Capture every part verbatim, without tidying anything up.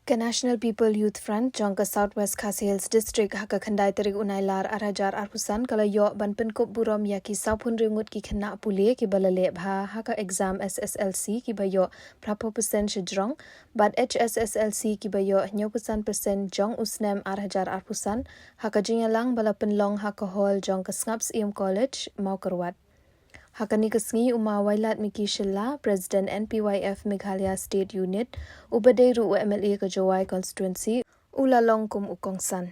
Ka National People Youth Front jong ka South West Khasi Hills District ha ka khyndai tarik u Nailar ar hajar arphew san ka la ïoh ban pynkup burom ïa ki sawphew hynriew ngut ki khynnah pule kiba la leh bha ha ka exam S S L C kiba ïoh phraphew percent shajrong bad H S S L C kiba ïoh hynñiewphew san percent jong u snem ar hajar arphew san ha ka jingïalang ba la pynlong ha ka hall jong ka Sngap Syiem College, Mawkyrwat. Ha kane ka sngi u Ma Wailadmiki Shylla, President N P Y F Meghalaya State Unit, uba dei ruh u M L A ka Jowai Constituency, u la long kum u kongsan.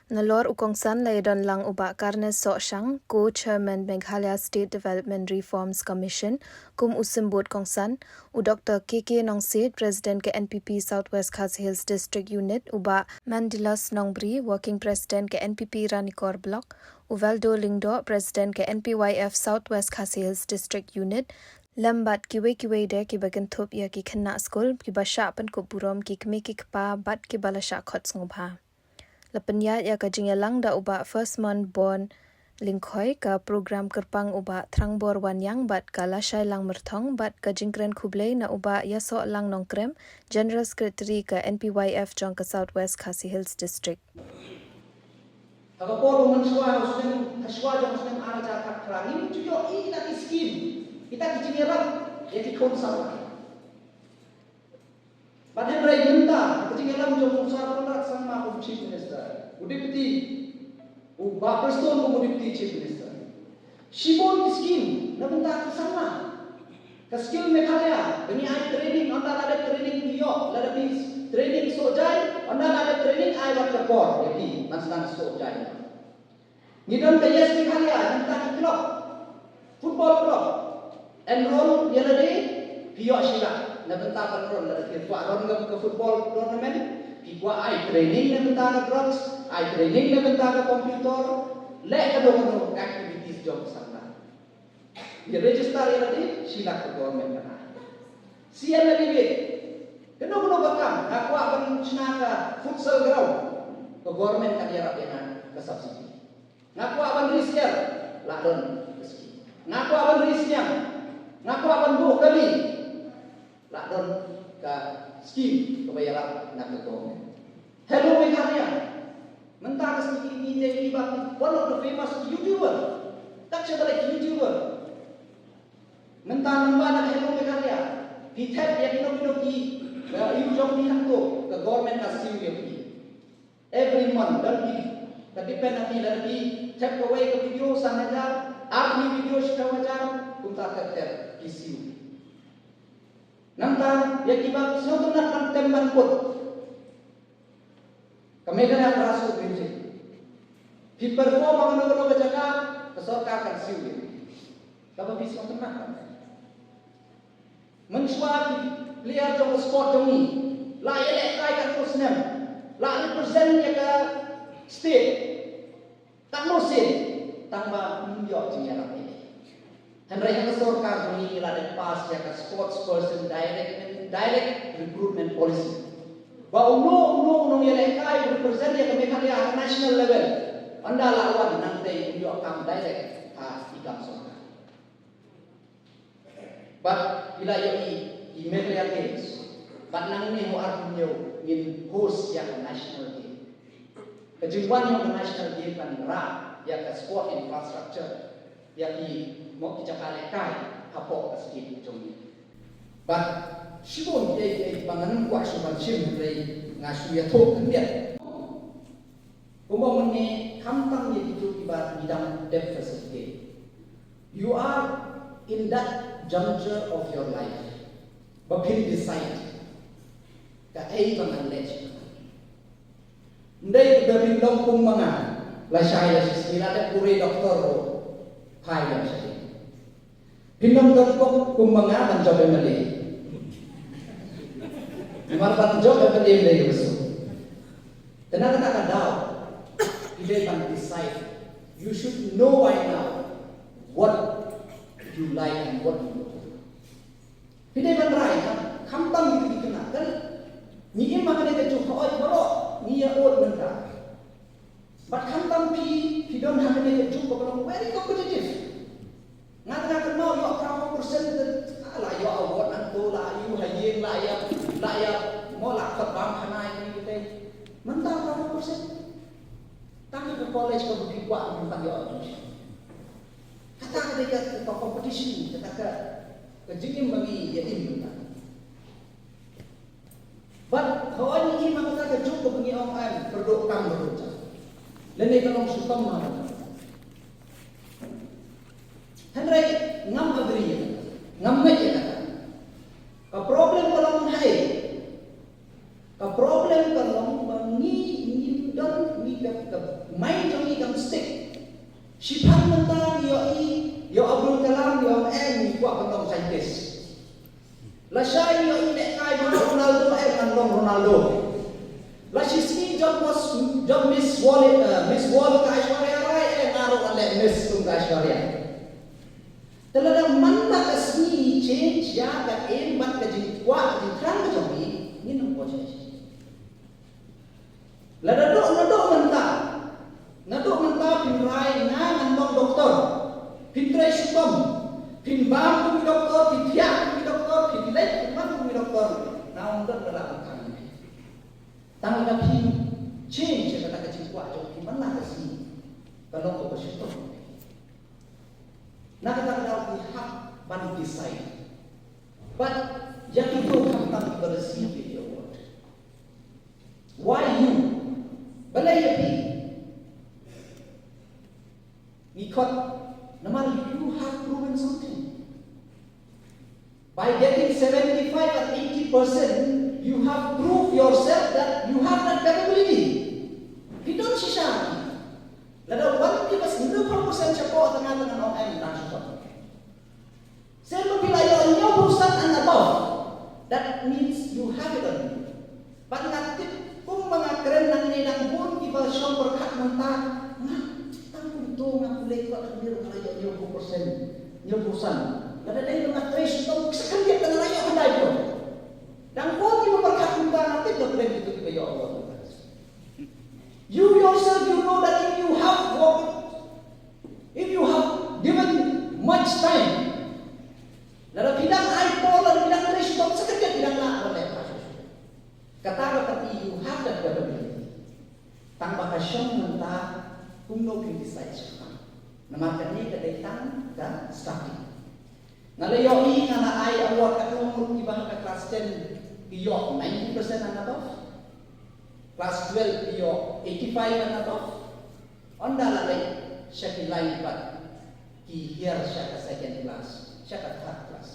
Nalor u kongsan la ïadon lang u Bah Carnes Sohshang, Co-Chairman Meghalaya State Development Reforms Commission, kum u symbud kongsan, u Doktor K K Nongsiej, President ka N P P South West Khasi Hills District Unit, u Bah Mandilos Nongbri, Working President ka N P P Ranikor Block, u Valdo Lyngdoh, President ka N P Y F South West Khasi Hills District Unit, lem bad kiwei kiwei de kiba kynthup ïa ki khynnah skul kiba shah pynkup burom, ki kmie ki kpa bad kiba la shah khot sngewbha. La pynïaid ïa ka jingïalang da u Bah Firstmon Born Lyngkhoi, ka program kyrpang u Bah Thrangbor Wanïang bad ka lashai lang myrthong bad ka jingkren khublei na u Bah Ïasohlang Nongkrem, General Secretary ka N P Y F jong ka South West Khasi Hills District. Ha ka por ba mynshuwa, ha u snem, ha shuwa jong u snem ar hajar khatphra, ngim ju ïohi kita ki skim, kita ki jingïarap ïa ki khun samla. Bad hynrei mynta ka jingïalam jong u Sir Conrad Sangma kum u Chief Minister, u Deputy, u Bah Prestone kum u Deputy Chief Minister, shibun ki skim na bynta ki samla. Ka Skill Meghalaya, ba ngi ai training, ynda la dep training phi ïoh, lada phi training soh jai, ynda la dep training ai bad ka bor ïa phi ban sdang soh jai. Ngi don ka Yes Meghalaya, na bynta ki club, football club. Enroll ïa lade, phi ïoh shi lak na bynta ban enroll, lada phi kwah don ka football tournament, phi kwah ai training na bynta ka drugs, ai training na bynta ka computer, leh kano kano activities jong ka samla. Ngi register ïa lade, shi lak ka government ka ai. C M L E, kano kano ka kam, nga kwah ban shna ka futsal ground, ka government kan ïarap ïa nga ka subsidy. Nga kwah ban ri syiar, lah don ka skim. Nga kwah ban ri sniang, nga kwah ban buh kali, lah don ka skim kaba ïarap na ka government. Hello Meghalaya. Mynta ka sngi ngi dei ba one of the famous YouTuber. Tak sha ba la YouTuber. Mynta namba na Hello Meghalaya, phi thep ïa kino kino ki, eh, ïa u jong phi hangto, ka government ka siew ïa phi. Every month, don phi, ka depend na phi, lada phi thep kawei ka video san hajar, ar phi video shiphew hajar, kumta thep thep ki siew. Nangta ïa kiba sngewtynnat ban tem ban kut. Ka Meghalaya Grassroots Music. Phi perform ha kano kano ka jaka, ka sorkar kan siew ïa phi. Kaba phi sngewtynnat ban tem. Mynshuwa ki player jong ka sport jong ngi la ïalehkai katno snem, la represent ïa ka state katno sien, tang ba ym ïoh jingïarap ei ei. Hynrei ha ka sorkar jong ngi la dep pass ïa ka Sports Person Direct, Direct Recruitment Policy, ba uno uno u nongïalehkai u represent ïa ka Meghalaya ha ka national level, ynda la wan nangtei un ïoh kam direct ha ki kam sorkar. Bad phi la ïohi ïa ki Meghalaya Games, bad nangne ha u arphew hynñiew ngin host ïa ka National Game. Ka jingwan jong ka National Game kan rah ïa ka sport infrastructure, ïa ki, mo, ki jaka lehkai hapoh ka state jong ngi. Bad shibun kiei kiei ba ngan ym kwah shuh ban shim, hynrei nga shu ïathuh khyndiat. Kumba mynne, khamtam ïa kito kiba ngi dang dep facilitate. You are in that juncture of your life ba phin decide kaei ba ngan leh. Ym dei ba phin long kum ma nga, lashai lashisngi la dep pule doctor ruh phai ïa sha. Phin ym don pok kum ma nga ban jop M L A. Namar ban jop M L A ym dei kaba suk. Te na kata ka daw, phi dei ban decide. You should know by now what you like and what you don't. Phi dei ban rai, khamtam kito ki khynnah. Kan ngi im ha kane ka juk, hooid, baroh ngi ïa ud mynta. Bad khamtam phi, phi don ha kane ka juk kaba long very competitive. Nga, nga kynmaw ïoh phraphew percent te, ah, la ïoh award nangto, la ïoh ha ïing, la ïa, la ïa, mo, la Ka bam khana ïa kine kitai. Mynta ka percent. Tang ka college kaba phi kwah mynta ïoh admission. Kata ka dei ka, ka competition, kata ka, ka jingim ba ngi ïa im mynta. Bad hooid ngi im ha kata ka juk kaba ngi ong em, pyrduh kam pyrduh jam. Lane ka long shitom ha kata. Hynrei ngam agree ïa kata. Ngam ngeit ïa kata. Ka problem ka long hai. Ka problem ka long ba ngi, ngi don, ngi ka, ka mind jong ngi kam stick. Shiphang mynta ngi ïohi ïa u Abdul Kalam, ngi ong eh ngi kwah ban long scientist. Lashai ngi ïohi lehkai ba Ronaldo, eh ngan long Ronaldo. Lashisngi jop Miss, jop Miss World, eh, Miss World ka Aishwarya Rai, eh nga ruh ngan leh Miss kum ka Aishwarya. Te lada man la ka sngi ngi change ïa ka aim bad ka jingkwah ka jingthrang ka jong ngi, ngin ym poi sha shisha. Lada dei naduh mynta, naduh mynta phin rai nga ngan long doktor, phin trei shitom, phin bam kum ki doktor, phin thiah kum ki doktor, phin leit phin man kum ki doktor, nga ym don lada ban khang ïa phi. Tang lada phi change ïa kata ka jingkwah jong phi man la ka sngi, ka long kaba shitom. Na kata ka daw phi hap ban decide. But ïa kito khamtam kiba receive ïa ki award. Why you? Balei ïa phi? Ngi khot namar you have proven something. By getting seventy-five and eighty percent, you have proved yourself that you have that capability. Phi don shisha. Lada wan kiba hynriew percent shapoh tang tang ong em dang shisha. Shen ba phi la ïoh hynñiewphew san and above. That means you have it on you. Bad nga tip kumba nga kren nangne dang bun kiba shong pyrkhat mynta, nga tang kumto nga pule, ka dei ba la ïoh hynñiewphew percent, hynñiewphew san. Lada dei ba nga trei shitom sa khyndiat tang la ïoh khyndai phew. Dang bun kiba pyrkhat mynta, nga tip la pdeng kito kiba ïoh award. You yourself, you know that if you have worked, if you have given much time, lada phi dang ai por, lada phi dang trei shitom sa khyndiat, phi dang lah ban leh. Kata ka pat, you have that capability. Tang ba ka shong mynta kumno phin decide shakhmat. Namar kane ka dei tang ka starting. Nga la ïohi, nga la ai award katno ngut kiba ha ka class ten ki ïoh ninety percent and above. Class twelve ki ïoh eighty-five and above. Ynda la leit sha ki line pat ki hiar sha ka second class, sha ka third class.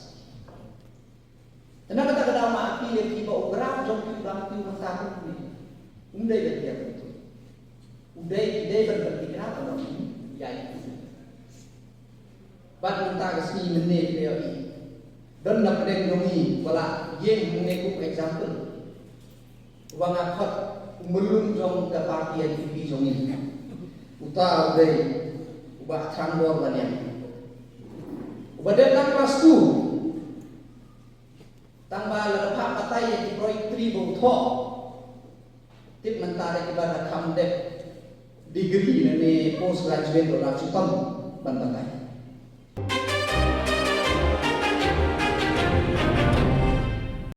Te na kata ka daw nga appeal ïa phi ba u graph jong phi u dang phi u mynta kumne. Um dei ban hiar kumto. U dei, ki dei ban pynbiang graph ban ïa ïa. Bad mynta ka sngi mynne phi ïohi. Don na pdeng jong ngi ba la ïeng hangne kum example. Uba nga khot u myllung jong ka party N P P jong ngi. Uta u dei u Bah Thangbor Wanniang. Uba dep tang class two. Tang ba lada phah batai ïa ki briew three ba u thoh. Tip mynta da kiba da kham dep degree lane post graduate ruh la shitom ban batai.